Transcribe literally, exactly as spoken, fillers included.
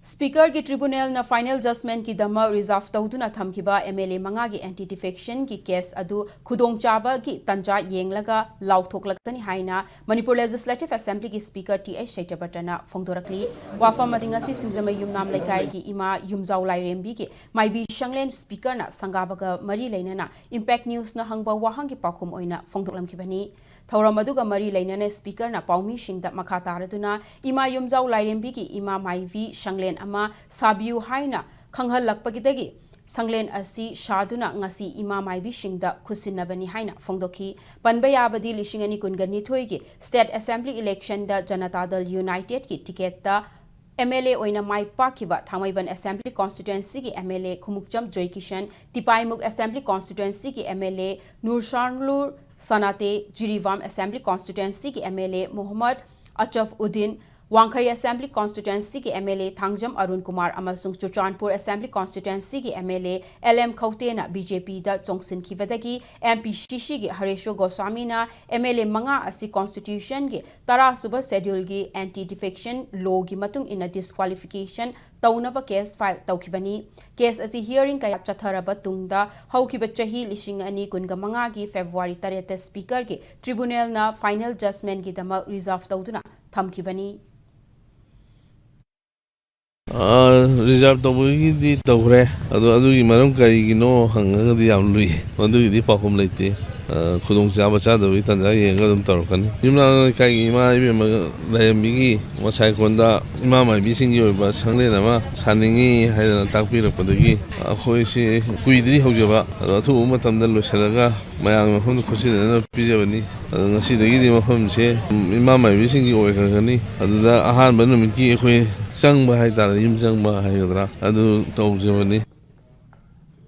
ꯁ꯭ꯄꯤꯀꯔꯒꯤ ꯇ꯭ꯔꯤꯕꯨꯅꯦꯜꯅ final ꯖꯖꯃꯦꯟꯠꯀꯤꯗꯃꯛ reserve ꯇꯧꯗꯨꯅ ꯊꯝꯈꯤꯕ M L ꯑꯦ ꯃꯉꯥꯒꯤ ꯑꯦꯟꯇꯤ ꯗꯤꯐꯦꯛꯁꯟꯒꯤ ꯀꯦꯁ ꯑꯗꯨ ꯈꯨꯗꯣꯡꯆꯥꯕꯒꯤ ꯇꯥꯟꯖꯥ ꯌꯦꯡꯂꯒ ꯂꯥꯎꯊꯣꯛꯂꯛꯀꯅꯤ ꯍꯥꯏꯅ ꯃꯅꯤꯄꯨꯔ ꯂꯦꯖꯤꯁꯂꯦꯇꯤꯚ ꯑꯦꯁꯦꯝꯕ꯭ꯂꯤꯒꯤ ꯁ꯭ꯄꯤꯀꯔ ꯇꯤ ꯑꯩꯆ ꯁꯩꯇꯕ꯭ꯔꯇꯅ ꯐꯣꯡꯗꯣꯔꯛꯂꯤ꯫ ꯋꯥꯐꯝ ꯑꯁꯤ ꯉꯁꯤ ꯁꯤꯡꯖꯃꯩ ꯌꯨꯝꯅꯥꯝ ꯂꯩꯀꯥꯏꯒꯤ ꯏꯃꯥ ꯌꯨꯝꯖꯥꯎ ꯂꯥꯏꯔꯦꯝꯕꯤꯒꯤ ꯃꯥꯏꯕꯤ ꯁꯪꯂꯦꯟ ꯁ꯭ꯄꯤꯀꯔꯅ ꯁꯪꯒꯥꯕꯒ ꯃꯔꯤ ꯂꯩꯅꯅ ꯏꯝꯄꯦꯛ ꯅ꯭ꯌꯨꯁꯅ ꯍꯪꯕ ꯋꯥꯍꯪꯒꯤ ꯄꯥꯎꯈꯨꯝ ꯑꯣꯏꯅ ꯐꯣꯡꯗꯣꯛꯂꯝꯈꯤꯕꯅꯤ꯫ ꯊꯧꯔꯝ ꯑꯗꯨꯒ ꯃꯔꯤ ꯂꯩꯅꯅ ꯁ꯭ꯄꯤꯀꯔꯅ ꯄꯥꯎꯃꯤꯁꯤꯡꯗ ꯃꯈꯥ ꯇꯥꯔꯗꯨꯅ ꯏꯃꯥ ꯌꯨꯝꯖꯥꯎ ꯂꯥꯏꯔꯦꯝꯕꯤꯒꯤ ꯏꯃꯥ ꯃꯥꯏꯕꯤ ꯁꯪꯂꯦꯟ ꯑꯃ ꯁꯥꯕꯤꯌꯨ ꯍꯥꯏꯅ ꯈꯪꯍꯜꯂꯛꯄꯒꯤꯗꯒꯤ ꯁꯪꯂꯦꯟ ꯑꯁꯤ ꯁꯥꯗꯨꯅ ꯉꯁꯤ ꯏꯃꯥ ꯃꯥꯏꯕꯤꯁꯤꯡꯗ ꯈꯨꯠꯁꯤꯟꯅꯕꯅꯤ ꯍꯥꯏꯅ ꯐꯣꯡꯗꯣꯛꯈꯤ꯫ ꯄꯟꯕ ꯌꯥꯕꯗꯤ ꯂꯤꯁꯤꯡ ꯑꯅꯤ ꯀꯨꯟꯒ ꯅꯤꯊꯣꯏꯒꯤ ꯁ꯭ꯇꯦꯠ ꯑꯦꯁꯦꯝꯕ꯭ꯂꯤ ꯏꯂꯦꯛꯁꯟꯗ ꯖꯅꯇꯥ ꯗꯜ ꯌꯨꯅꯥꯏꯇꯦꯗꯀꯤ ꯇꯤꯀꯦꯠꯇ ꯑꯦꯝ ꯑꯦꯜ ꯑꯦ ꯑꯣꯏꯅ ꯃꯥꯏ ꯄꯥꯛꯈꯤꯕ ꯊꯥꯡꯃꯩꯕꯟ ꯑꯦꯁꯦꯝꯕ꯭ꯂꯤ ꯀꯣꯟꯁꯇꯤꯇ꯭ꯋꯦꯟꯁꯤꯒꯤ M L A Khumukcham Joykishan, Tipaimukh assembly ꯀꯣꯟꯁꯇꯤꯇ꯭ꯋꯦꯟꯁꯤꯒꯤ M L A Nursanglur Sanate, Jiribam assembly ꯀꯣꯟꯁꯇꯤꯇ꯭ꯋꯦꯟꯁꯤꯒꯤ M L A Mohammad Achab Uddin, Wangkhei assembly ꯀꯣꯟꯁꯇꯤꯇ꯭ꯋꯦꯟꯁꯤꯒꯤ M L A Thangjam Arun Kumar ꯑꯃꯁꯨꯡ ꯆꯨꯔꯆꯥꯟꯄꯨꯔ ꯑꯦꯁꯦꯝꯕ꯭ꯂꯤ ꯀꯣꯟꯁꯇꯤꯇ꯭ꯋꯦꯟꯁꯤꯒꯤ M L A L M ꯈꯧꯇꯦꯅ ꯕꯤ ꯖꯦ ꯄꯤꯗ ꯆꯣꯡꯁꯤꯟꯈꯤꯕꯗꯒꯤ ꯑꯦꯝ ꯄꯤ ꯁꯤ ꯁꯤꯒꯤ ꯍꯔꯦꯁ꯭ꯋꯔ ꯒꯣꯁ꯭ꯋꯥꯃꯤꯅ ꯑꯦꯝ ꯑꯦꯜ ꯑꯦ ꯃꯉꯥ ꯑꯁꯤ ꯀꯣꯟꯁꯇꯤꯇ꯭ꯌꯨꯁꯟꯒꯤ ꯇꯔꯥꯁꯨꯕ ꯁꯦꯗ꯭ꯌꯨꯜꯒꯤ ꯑꯦꯟꯇꯤ ꯗꯤꯐꯦꯛꯁꯟ ꯂꯣꯒꯤ ꯃꯇꯨꯡ ꯏꯟꯅ ꯗꯤꯁꯀ꯭ꯋꯥꯂꯤꯐꯤꯀꯦꯁꯟ ꯇꯧꯅꯕ ꯀꯦꯁ ꯐꯥꯏꯜ ꯇꯧꯈꯤꯕꯅꯤ꯫ ꯀꯦꯁ ꯑꯁꯤ ꯍꯤꯌꯔꯤꯡ ꯀꯌꯥ ꯆꯠꯊꯔꯕ ꯇꯨꯡꯗ ꯍꯧꯈꯤꯕ ꯆꯍꯤ ꯂꯤꯁꯤꯡ ꯑꯅꯤ ꯀꯨꯟꯒ ꯃꯉꯥꯒꯤ ꯐꯦꯕ꯭ꯔꯨꯋꯥꯔꯤ ꯇꯔꯦꯠꯇ ꯁ꯭ꯄꯤꯀꯔꯒꯤ ꯇ꯭ꯔꯤꯕꯨꯅꯦꯜꯅ ꯐꯥꯏꯅꯦꯜ ꯖꯖꯃꯦꯟꯠꯀꯤꯗꯃꯛ ꯔꯤꯖꯥꯔꯚ ꯇꯧꯗꯨꯅ ꯊꯝꯈꯤꯕꯅꯤ꯫ ꯑ, ꯔꯤꯖꯥꯔꯚ ꯇꯧꯕꯒꯤꯗꯤ ꯇꯧꯈ꯭ꯔꯦ꯫ ꯑꯗꯣ ꯑꯗꯨꯒꯤ ꯃꯔꯝ ꯀꯔꯤꯒꯤꯅꯣ ꯍꯪꯉꯒꯗꯤ ꯌꯥꯝ ꯂꯨꯏ꯫ ꯃꯗꯨꯒꯤꯗꯤ ꯄꯥꯎꯈꯨꯝ ꯂꯩꯇꯦ꯫ ꯑ, ꯈꯨꯗꯣꯡꯆꯥꯕ ꯆꯥꯗꯕꯒꯤ ꯇꯥꯟꯖꯥ ꯌꯦꯡꯉꯒ ꯑꯗꯨꯝ ꯇꯧꯔꯛꯀꯅꯤ꯫ ꯌꯨꯝꯅꯥꯝ ꯂꯩꯀꯥꯏꯒꯤ ꯏꯃꯥ ꯏꯕꯦꯝꯃ ꯂꯥꯏꯔꯦꯝꯕꯤꯒꯤ ꯃꯁꯥꯏꯀꯣꯟꯗ ꯏꯃꯥ ꯃꯥꯏꯕꯤꯁꯤꯡꯒꯤ ꯑꯣꯏꯕ ꯁꯪꯂꯦꯟ ꯑꯃ ꯁꯥꯅꯤꯡꯉꯤ ꯍꯥꯏꯗꯅ ꯇꯥꯛꯄꯤꯔꯛꯄꯗꯒꯤ ꯑꯩꯈꯣꯏꯁꯤ ꯀꯨꯏꯗ꯭ꯔꯤ ꯍꯧꯖꯕ꯫ ꯑꯗꯣ ꯑꯊꯨꯕ ꯃꯇꯝꯗ ꯂꯣꯏꯁꯤꯜꯂꯒ ꯃꯌꯥꯝꯒꯤ ꯃꯐꯝꯗ ꯈꯨꯠꯁꯤꯟꯅꯅꯕ ꯄꯤꯖꯕꯅꯤ꯫ ꯑꯗꯣ ꯉꯁꯤꯗꯒꯤꯗꯤ ꯃꯐꯝꯁꯦ ꯏꯃꯥ ꯃꯥꯏꯕꯤꯁꯤꯡꯒꯤ ꯑꯣꯏꯈ꯭ꯔꯒꯅꯤ꯫ ꯑꯗꯨꯗ ꯑꯍꯥꯟꯕ ꯅꯨꯃꯤꯠꯀꯤ ꯑꯩꯈꯣꯏ ꯆꯪꯕ ꯍꯥꯏꯇꯥꯔꯦ, ꯌꯨꯝ ꯆꯪꯕ ꯍꯥꯏꯒꯗ꯭ꯔꯥ, ꯑꯗꯨ ꯇꯧꯖꯕꯅꯤ꯫